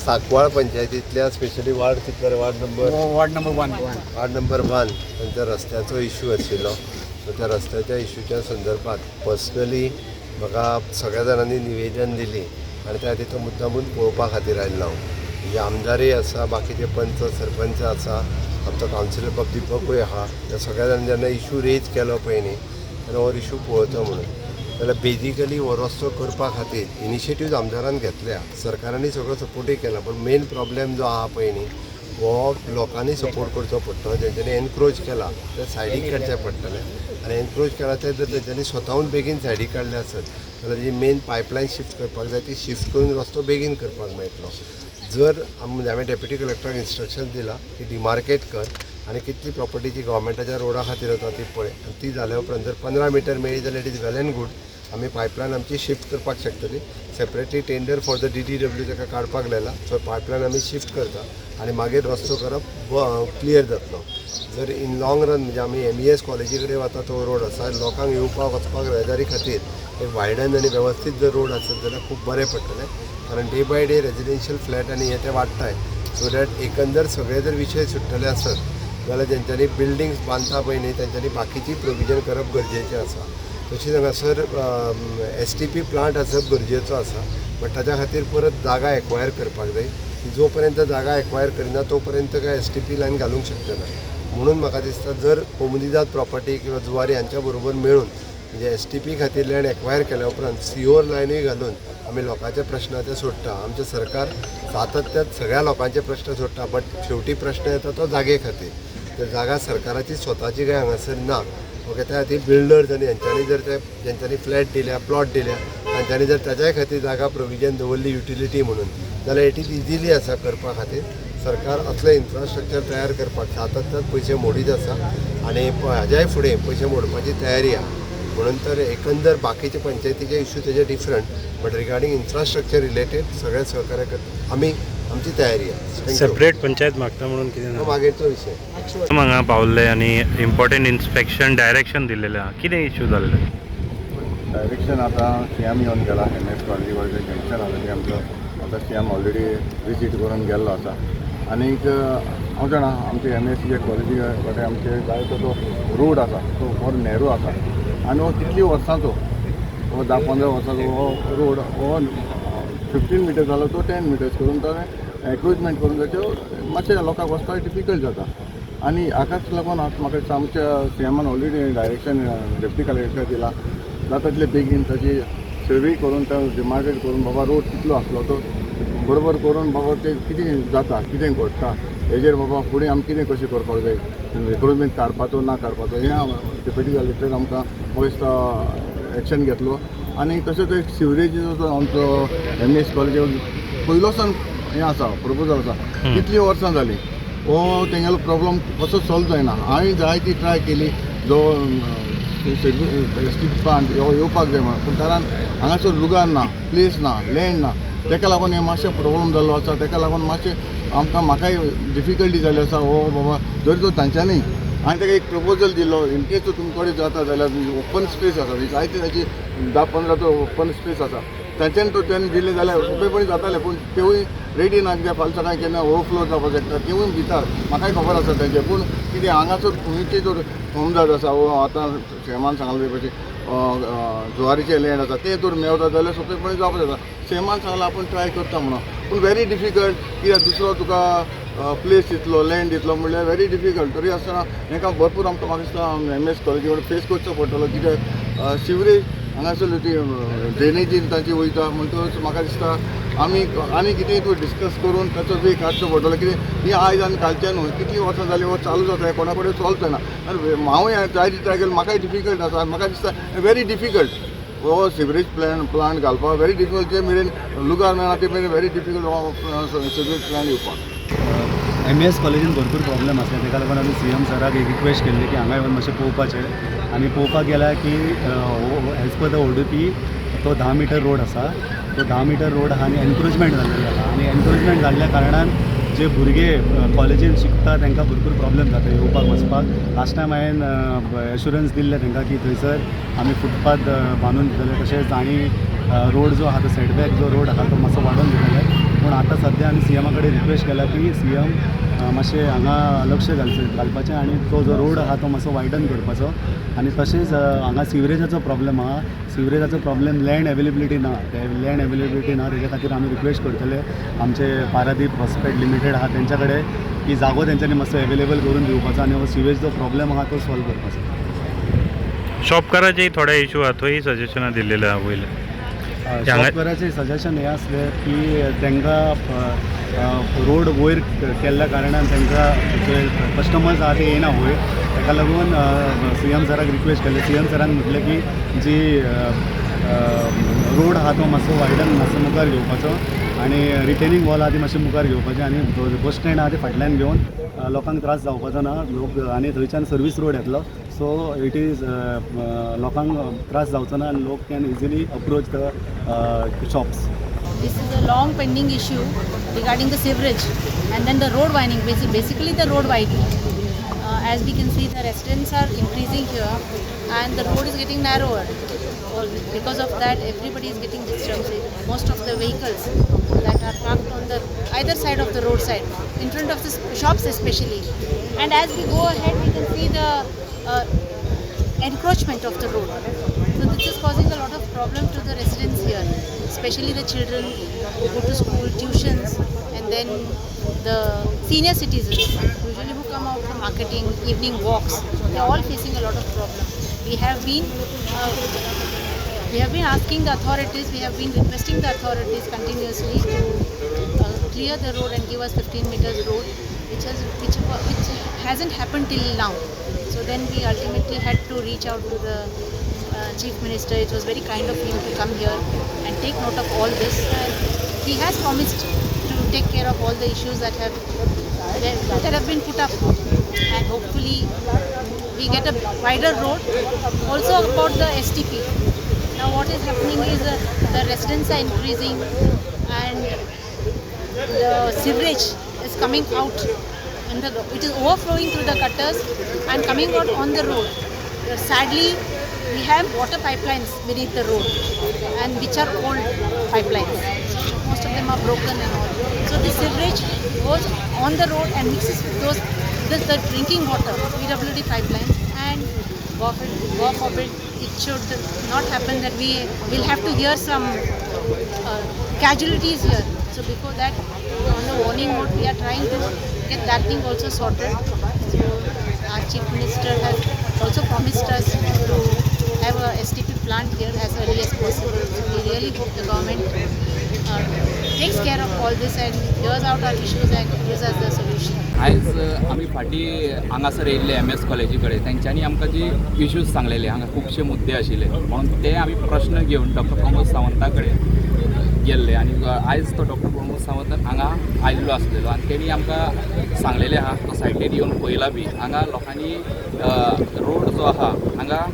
Sancoale पंचायतींतल्या specially ward कितलो रे? Ward number ward number 1. Ward number 1 तांच्या रस्त्याचो इशू आशिल्लो. सो त्या रस्त्याच्या इशूच्या संदर्भात पर्सनली म्हाका सगळ्या जाणांनी निवेदन दिली आनी त्या खातीर तो मुद्दामून पळोवपा खातीर आयिल्लो हांव. म्हणजे आमदारय आसा, बाकीचे पंच सरपंच आसा, आमचो कावन्सिलर बाब दिपकूय आहा. त्या सगळ्या जाणांनी जेन्ना इशू रेज केलो पळय न्ही, तेन्ना हो इशू पळोवचो म्हणून. जाल्यार बेजिकली हो रस्तो करपा खातीर इनिशिएटीव आमदारान घेतल्या, सरकारांनी सगळो सपोर्टूय केला, पूण मेन प्रॉब्लेम जो आहा पळय न्ही, हो लोकांनी सपोर्ट करचो पडटलो. जेंच्यांनी एनक्रोच केला ते सायडीक काडचें पडटलें आनी एनक्रोच केला ते जर तेंच्यांनी स्वताहून बेगीन सायडीक काडले आसत जाल्यार जी मेन पायपलायन शिफ्ट करपाक जाय ती शिफ्ट करून रस्तो बेगीन करपाक मेळटलो. जर हांवें डेप्युटी कलेक्टराक इन्स्ट्रक्शन दिलां की डिमार्केट कर आनी कितली प्रॉपर्टी जी गव्हर्मेंटाच्या रोडा खातीर वता ती पळय आनी ती जाल्या उपरांत जर 15 मिटर मेळ्ळी जाल्यार it is well and good. आमी पायपलायन आमची शिफ्ट करपाक शकतली. Separately tender for the DDW ताका काडपाक लायला. सो पायपलायन आमी शिफ्ट करता आनी मागीर रस्तो करप क्लियर जातलो. जर इन लॉंग रन म्हणजे आमी एमईएस कॉलेजी कडेन वता तो रोड आसा, लोकांक येवपाक वचपाक येरादारी खातीर एक वायडन आनी वेवस्थीत जर रोड आसत जाल्यार खूब बरें पडटलें, कारण day by day residential flat आनी हे ते वाडटाय. सो that एकंदर सगळे जर विशय सुट्टले आसत जाल्यार जेंच्यांनी बिल्डींग्स बांदता पळय न्ही, तेंच्यांनी बाकीची प्रोविजन करप गरजेचें आसा. तशीच हांगासर एसटीपी प्लांट आसप गरजेचो आसा, बट ताच्या खातीर परत जागा एक्वायर करपाक जाय. जो पर्यंत जागा एक्वायर करिना तो पर्यंत काय एसटीपी लायन घालूंक शकचे ना. म्हणून म्हाका दिसता जर कोमुनिदाद प्रॉपर्टी किंवा जुवारी हांच्या बरोबर मेळून म्हणजे एसटीपी खातीर लँड एक्वायर केल्या उपरांत सिओर लायनूय घालून आमी लोकांचे प्रश्न ते सोडटा. आमचें सरकार सातत्यात सगळ्या लोकांचे प्रश्न सोडटा, बट शेवटी प्रश्न येता तो जागे खातीर. तर जागा सरकाराची स्वताची काय हांगासर ना. ओके, त्या खातीर बिल्डर्स आनी हेंच्यांनी जर ते जेंच्यांनी फ्लॅट दिल्या, प्लॉट दिल्या, तांच्यांनी जर ताच्याय खातीर जागा प्रोविजन दवरली युटिलिटी म्हणून जाल्यार it is easily आसा करपा खातीर. सरकार असलें इन्फ्रास्ट्रक्चर तयार करपाक सातत्यान पयशे मोडीत आसा आनी हाज्याय फुडें पयशे मोडपाची तयारी आहा. म्हणून तर एकंदर बाकीचे पंचायतीचे इश्यू तेजे different, but regarding infrastructure related सगळे सहकार्य करता आमी, आमची तयारी आहा. Thank you. Separate panchayat मागता म्हणून कितें हो ना. मागीरचो विशय. हांगा पावल्ले आनी इम्पॉर्टंट इन्स्पेक्शन डायरेक्शन दिलेलें आहा, कितें इश्यू जाल्ले? डायरेक्शन आतां सीएम येवन गेला. एमएस कॉलेजी कडेन जंक्शन आसा तें आमचो आतां सीएम ऑलरेडी विजीट करून गेल्लो आसा. आनीक हांव जाणा, आमचे एमएस कॉलेजी कडेन आमचे जायतो तो रोड आसा तो बरो नॅरो आसा आनी हो कितली वर्सांचो, हो 10-15 वर्सांचो हो रोड. हो 15 मिटर्स जालो तो 10 मिटर्स करून ताणें एन्क्रोचमेंट करून ताच्यो मातशें लोकांक वचपाक डिफिकल्ट जाता. आनी हाकाच लागून आतां म्हाका दिसता आमच्या सीएमान ऑलरेडी डायरेक्शन डेप्टी कलेक्टराक दिला, जाता तितले बेगीन ताची सर्वे करून तो डिमार्केट करून बाबा रोड कितलो आसलो तो बरोबर करून बाबा ते कितें जाता, कितें घडटा हेजेर बाबा फुडें आमी कितें कशें करपाक जाय, एन्क्रोचमेंट काडपाचो ना काडपाचो, हें डेप्युटी कलेक्टर आमकां म्हाका दिसता एक्शन घेतलो. आनी तशेंच एक सिवरेजीचो जो आमचो एमएस कॉलेज पयलोसान हें आसा, प्रपोजल आसा, कितलीं वर्सां जालीं हो तेंगेलो प्रॉब्लम कसो सॉल्व जायना. हांवें जायती ट्राय केली जो एसटीपी प्लांट हो येवपाक जाय म्हणून, पूण कारण हांगासर लुगार ना, प्लेस ना, लँड ना, तेका लागून हें मातशें प्रॉब्लम जाल्लो आसा. तेका लागून मातशें आमकां म्हाकाय डिफिकल्टी जाल्ली आसा. हो बाबा जरी तो तांच्यांनी हांवें ताका एक प्रपोजल दिलो, इन केस तुमचे कडेन जाता जाल्यार ओपन स्पेस आसा जायते, ताची 10-15 तो ओपन स्पेस आसा, तांच्यानी तो तेणी दिलें जाल्यार सोंपेपणी जातालें. पूण तेवूय रेडी ना, कित्याक फाल्यां सकाळीं केन्ना ओवरफ्लो जावपाक शकता, तेवूय भितात, म्हाकाय खबर आसा तेंचें. पूण कितें हांगासर खंयचे जर होमदार आसा वो आतां सीएमान सांगलें ते भशेन जुवारीचें लँड आसा, तें जर मेवता जाल्यार सोंपेपणी जावपाक जाता. सीएमान सांगलां आपूण ट्राय करता म्हणून, पूण व्हेरी डिफिकल्ट, कित्याक दुसरो तुका प्लेस दितलो, लँड दितलो म्हणल्यार व्हेरी डिफिकल्ट. तरी आसतना हेका भरपूर आमकां म्हाका दिसता एमएस कॉलेजी कडेन फेस करचो पडटलो, कित्याक सिवरेज हांगासर ती ड्रेनेजीन तांची वयता. म्हणटकच म्हाका दिसता आमी आनी कितेंय तूं डिस्कस करून ताचो वे काडचो पडटलो. कितें ही आयज आनी कालचें न्हू, कितलीं वर्सां जालीं हो चालू जाता, कोणा कडेन सॉल्व जायना. आनी हांवूय जायती ट्राय केली, म्हाकाय डिफिकल्ट आसा. म्हाका दिसता व्हेरी डिफिकल्ट हो सिवरेज प्लांट घालपाक व्हेरी डिफिकल्ट. जे मेरेन लुगार मेळना ते मेरेन व्हेरी डिफिकल्ट हो सिवरेज प्लांट येवपाक. एमईएस कॉलेजीन भरपूर प्रॉब्लेम आसले, तेका लागून आमी सीएम सराक एक रिक्वेस्ट केल्ली की हांगा येवन मातशें पळोवपाचें. आनी पळोवपाक गेल्यार की as per the ODP तो 10 मिटर रोड आसा, तो 10 मिटर रोड आहा आनी एनक्रोचमेंट जाल्लेली आहा. आनी एनक्रोचमेंट जाल्ल्या कारणान जे भुरगे कॉलेजीन शिकता तांकां भरपूर प्रॉब्लेम जाता येवपाक वचपाक. लास्ट टायम हांवें एश्युरन्स दिल्लें तांकां की थंयसर आमी फुटपाथ बांदून दितले, तशेंच आनी रोड जो आहा तो सेटबॅक जो रोड आहा तो मातसो वाडोवन दितले. पूण आतां सद्या आमी सी एमा कडेन रिक्वेस्ट केला की सी एम मातशें हांगा लक्ष घालचें घालपाचें आनी तो जो रोड आहा तो मातसो वायडन करपाचो. आनी तशेंच हांगा सिवरेजाचो प्रॉब्लम आहा. सिवरेजाचो प्रॉब्लम लँड एवेलेबिलिटी ना, ते लँड एवेलेबिलिटी ना, तेज्या खातीर आमी रिक्वेस्ट करतले आमचे पारादीप हॉस्पेट लिमिटेड आहा तेंच्या कडेन की जागो तेंच्यांनी मातसो एवेलेबल करून दिवपाचो आनी हो सिवेज जो प्रॉब्लम आहा तो सॉल्व करपाचो. शॉपकाराचे थोडे इशू आहा, थंय सजेशनां दिल्लेले आहा वयले. शॉपकाराचें सजेशन हें आसलें की तांकां रोड वयर केल्ल्या कारणान तांकां जे कस्टमर्स आहा ते येयना वयर. ताका लागून सी एम सराक रिक्वेस्ट केल्लें. सी एम सरान म्हटलें की जी रोड आहा तो मातसो वायडन मातसो मुखार घेवपाचो आनी रिटेनींग वॉल आहा ती मातशी मुखार घेवपाची आनी बस स्टँड आहा ते फाटल्यान घेवन लोकांक त्रास जावपाचो ना लोक आनी थंयच्यान सर्वीस रोड येतलो, सो it is लोकांक त्रास जावचो ना आनी लोक can easily approach the shops. This is a long pending issue regarding the sewerage and then the road widening, basically the road widening. As we can see, the residents are increasing here and the road is getting narrower. So because of that, everybody is getting disturbed. Most of the vehicles that are parked on the either side of the roadside, in front of the shops especially. And as we go ahead, we can see the encroachment of the road. So this is causing a lot of problem to the residents here, especially the children who go to school, tuitions, and then the senior citizens usually who come out for marketing, evening walks. They are all facing a lot of problem. We have been asking the authorities, we have been requesting the authorities continuously to clear the road and give us 15 meters road, which hasn't happened till now. So then we ultimately had to reach out to the Chief Minister. It was very kind of him to come here and take note of all this. And he has promised to take care of all the issues that have been put up, and hopefully we get a wider road. Also about the STP. Now what is happening is the residents are increasing and the sewerage is coming out and it is overflowing through the gutters and coming out on the road. Sadly, we have water pipelines beneath the road and which are old pipelines. So most of them are broken and all. So the sewerage goes on the road and mixes with the drinking water, PWD pipelines, and God forbid, it should not happen that we will have to hear some casualties here. So before that, on the warning note, we are trying to get that thing also sorted. So our Chief Minister has also promised us to have a STP plant here as early as possible. So we really hope the government takes care of all this and hears out our issues and gives us the solution. आयज आमी फाटीं हांगासर येयल्ले M S कॉलेजी कडेन. तेंच्यांनी आमकां जी इश्यूज सांगलेले, हांगा खुबशे मुद्दे आशिल्ले म्हणून ते आमी प्रश्न घेवन डॉक्टर प्रमोद सावंता कडेन गेल्ले आनी आयज तो डॉक्टर प्रमोद सावंत हांगा आयिल्लो आसलेलो आनी तेणी आमकां सांगलेलें आहा, तो सायटीर येवन पळयला बी. हांगा लोकांनी रोड जो आहा हांगा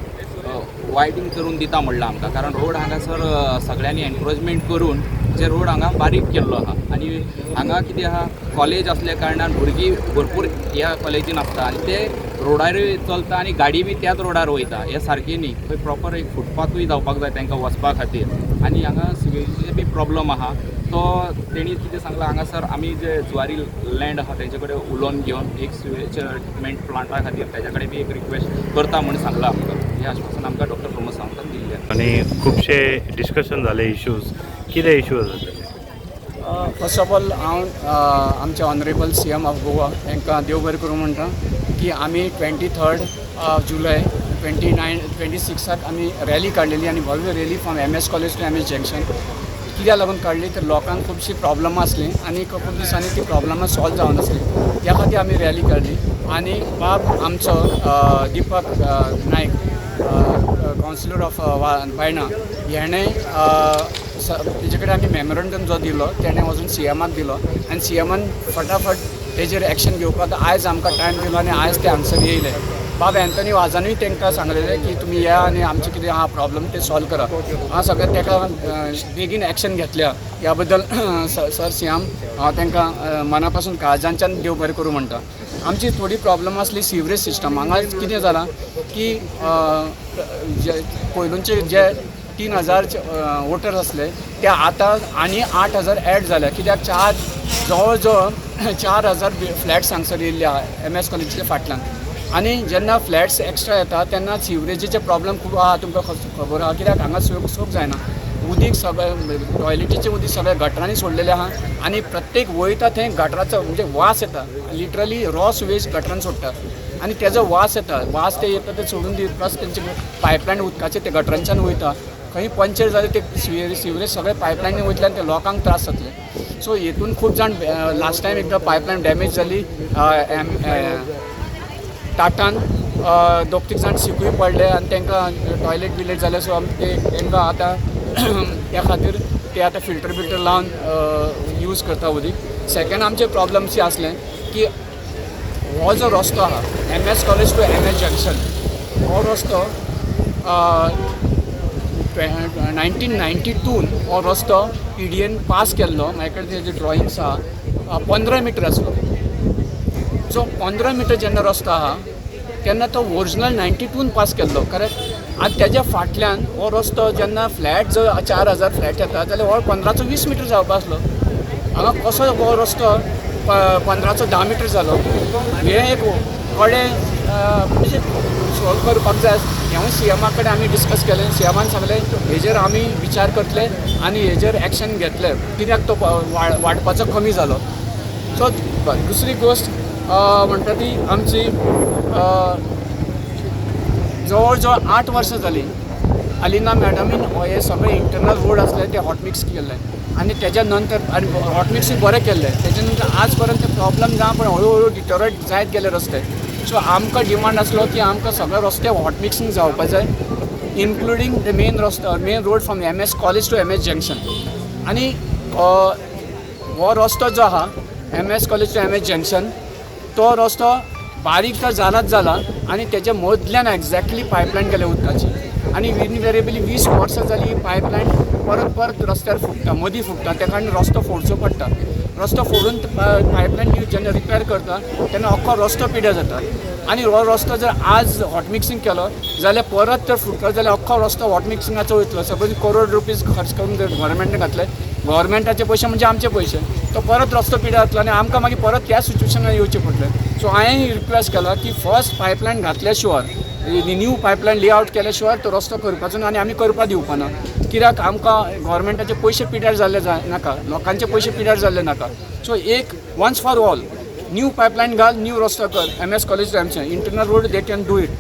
वायडींग करून दिता म्हणलां आमकां, कारण रोड हांगासर सगळ्यांनी एनक्रोचमेंट करून जे रोड हांगा बारीक केल्लो आहा. आनी हांगा कितें आहा, कॉलेज आसल्या कारणान भुरगीं भरपूर ह्या कॉलेजीन आसता आनी ते रोडारूय चलता आनी गाडी बी त्याच रोडार वयता. हें सारकें न्ही. थंय प्रॉपर एक फुटपाथूय जावपाक जाय तांकां वचपा खातीर. आनी हांगा सिवेजीचे बी प्रॉब्लम आहा. तो तेणी कितें सांगलां, हांगासर आमी जे जुवारी लँड आहा तेंचे कडेन उलोवन घेवन एक सिवेज ट्रिटमेंट प्लांटा खातीर तेज्या कडेन बी एक रिक्वेस्ट करता म्हूण सांगलां आमकां. हें आश्वासन आमकां डॉक्टर प्रमोद सावंतान दिल्लें आसा. आनी खुबशे डिस्कशन जाले इश्यूज. कितें इश्यू आसा ते? फर्स्ट ऑफ ऑल, हांव आमचे honourable CM of Goa हांकां देव बरें करूं म्हणटा की आमी 23rd July 29 26 आक आमी रॅली काडलेली आनी भव्य rally from MS College to MS Junction. कित्याक लागून काडली तर लोकांक खुबशीं प्रॉब्लमां आसलीं आनी खूब दिसांनी ती प्रॉब्लमां सॉल्व जावन आसली. त्या खातीर आमी रॅली काडली. आनी बाब आमचो दिपक नायक, कावन्सिलर ऑफ बायणा, हेणें तेजे कडेन आमी मेमोरंडम जो दिलो, तेणें वचून सीएमाक दिलो आनी सीएमान फटाफट तेजेर एक्शन घेवपाक आयज आमकां टायम दिलो आनी आयज ते हांगसर येयले. बाब एंथनी वाजानूय तांकां सांगलेलें की तुमी या आनी आमचें कितें आहा प्रॉब्लम ते सॉल्व करा. हांव सगळें ताका बेगीन एक्शन घेतल्या ह्या बद्दल सर सीएम हांव तांकां मना पासून काळजांच्यान देव बरें करूं म्हणटा. आमची थोडी प्रॉब्लम आसली सिवरेज सिस्टम. हांगा कितें जालां की जे पयलूचे जे 3000 वोटर्स आसले ते आतां आनी 8000 एड जाल्या, कित्याक चार जवळ जवळ 4000 फ्लॅट्स हांगसर येयल्ले आहा एम एस कॉलेजीच्या फाटल्यान. आनी जेन्ना फ्लॅट्स एक्स्ट्रा येता तेन्ना सिवरेजीचे प्रॉब्लम खूब आहा, तुमकां खबर आहा, कित्याक हांगा सोक जायना. उदीक सगळें टॉयलेटीचें उदीक सगळें गटरांनी सोडलेलें आहा आनी प्रत्येक वयता थंय गटराचो म्हणजे वास येता, लिटरली रॉ सुवेज गटरान सोडटा आनी तेजो वास येता, वास ते येता ते सोडून दी, प्लस तेंचे पायपलायन उदकाचे ते गटरांच्यान वयता, खंय पंचर जाले ते सिवरेज सगळे पायपलायनी वयतले आनी ते लोकांक त्रास जातले. सो हेतून खूब जाण लास्ट टायम एकदां पायपलायन डॅमेज जाली टाटान, दोग तीग जाण सिकूय पडले आनी तांकां टॉयलेट बिलेट जालें. सो आमी ते तांकां आतां त्या खातीर ते आतां फिल्टर बिल्टर लावन यूज करता उदीक. सेकंड आमचे प्रॉब्लम्स आसलें की हो जो रस्तो आहा M S college to M S junction, हो रस्तो 1992 हो रस्तो पी डी एन पास केल्लो. म्हाजे कडेन तेजे ड्रॉइंग्स आहा, 15 मिटर आसलो. सो 15 मिटर जेन्ना रस्तो आहा तेन्ना तो ओरिजिनल 92 पास केल्लो, करेक्ट. आनी तेज्या फाटल्यान हो रस्तो जेन्ना फ्लॅट जर 4000 फ्लॅट येता जाल्यार हो 15चो 20 मिटर जावपा आसलो. हांगा कसो हो रस्तो 15चो 10 मिटर जालो, हें एक कडेन म्हणजे सॉल्व करपाक जाय. हेंवूय सी एमा कडेन आमी डिस्कस केलें. सी एमान सांगलें हेजेर आमी विचार करतले आनी हेजेर एक्शन घेतले, कित्याक तो वाडपाचो कमी जालो. सो दुसरी गोश्ट म्हणटा ती आमची जवळ जवळ 8 वर्सां जालीं अलिना मॅडमीन हे सगळे इंटरनल रोड आसले ते हॉटमिक्स केल्ले आनी तेज्या नंतर आनी हॉटमिक्सूय बरें केल्लें. तेज्या नंतर आज पर्यंत प्रॉब्लम ना, पण हळू हळू डिटोरेट जायत गेले रस्ते. सो आमकां डिमांड आसलो की आमकां सगळे रस्ते हॉटमिक्सींग जावपा जाय, इन्क्लुडींग the main रस्तो, main road from M S college to M S junction. आनी हो रस्तो जो आहा M S college to M S junction, तो रस्तो बारीक तर जालाच जाला आनी तेच्या मदल्यान एग्जॅक्टली पायपलायन गेल्या उदकाची आनी इनवेरेबली 20 वर्सां जाली ही पायपलायन परत परत रस्त्यार फुट्टा, मदीं फुट्टा. त्या कारणान रस्तो फोडचो पडटा. रस्तो फोडून पायपलायन जेन्ना रिपेर करता तेन्ना अख्खो रस्तो पिड्यार जाता. आनी हो रस्तो जर आज हॉटमिक्सींग केलो जाल्यार परत तर फुटलो जाल्यार अख्खो रस्तो हॉटमिक्सिंगाचो वयतलो. सपोज करोड रुपीज खर्च करून जर गव्हर्मेंटान घातले, गव्हर्मेंटाचे पयशे म्हणजे आमचे पयशे, तो परत रस्तो पिड्यार जातलो आनी आमकां मागीर परत त्या सिच्युएशनान येवचें पडटलें. सो हांवें रिक्वेस्ट केला की फर्स्ट पायपलायन घातल्या शिवाय, न्यू पायपलायन लेआवट केल्या शिवाय तो रस्तो करपाचो ना आनी आमी करपाक दिवपा ना, कित्याक आमकां गव्हर्मेंटाचे पयशे पिड्यार जाल्ले जाय नाका, लोकांचे पयशे पिड्यार जाल्ले नाका. सो एक once for all new pipeline घाल, न्यू रस्तो कर M S college to आमचे internal road, they can do it.